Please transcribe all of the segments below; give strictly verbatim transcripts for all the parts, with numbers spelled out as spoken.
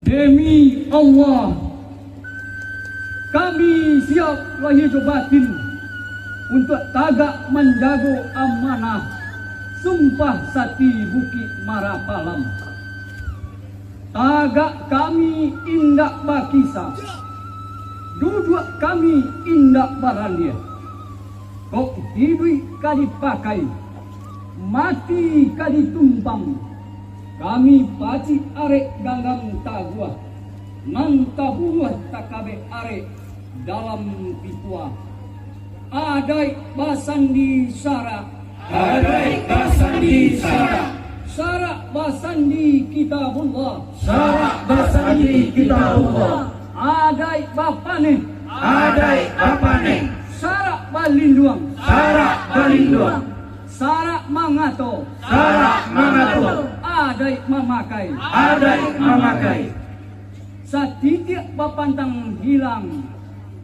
Demi Allah, kami siap lahia jo batin untuak tagak manjago amanah Sumpah Sati Bukik Marapalam. Tagak kami indak bakisa, duduak kami indak baraliah. Kok iduik ka dipakai, mati ka ditumpang, kami pacik arek ganggam taguah, nan taburuah takabek arek dalam pituah. Adaik basandi syarak. Adaik basandi syarak. Syarak basandi Kitabullah. Syarak basandi Kitabullah. Adaik bapaneh. Adaik bapaneh. Syarak balinduang. Syarak balinduang. Syarak mangato. Syarak mangato. Adaik mamakai. Adaik mamakai. Satitiak bapantang hilang,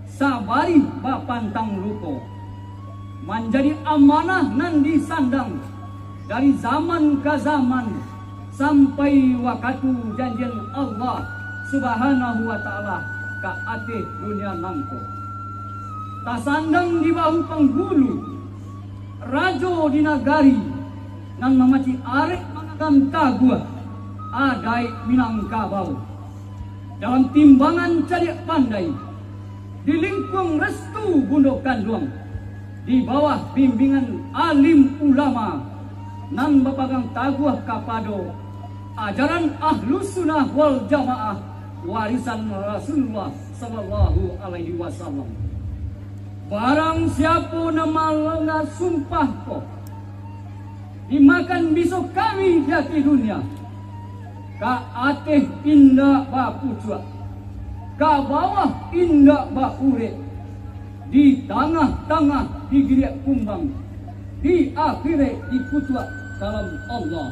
sabarih bapantang lupo. Manjadi amanah nan disandang dari zaman ka zaman, sampai wakatu janjian Allah Subhanahu wa Ta'ala ka ateh dunia nangko. Tasandang di bahu panghulu, rajo di nagari, nan mamacik arek manganggam taguah adaik Minangkabau. Dalam timbangan cadiak pandai, di lingkuang restu bundo kanduang, di bawah bimbingan alim ulama, nan bapagang taguah kapado ajaran Ahlus Sunnah wal Jamaah, warisan Rasulullah sallallahu alaihi wasallam. Barang siapo nan malangga sumpah ko, dimakan biso kami di ateh dunia, ka ateh indak bapucuak, ka bawah indak baurek, di tangah-tangah digiriak kumbang, di akhirek dikutuak dalam Allah.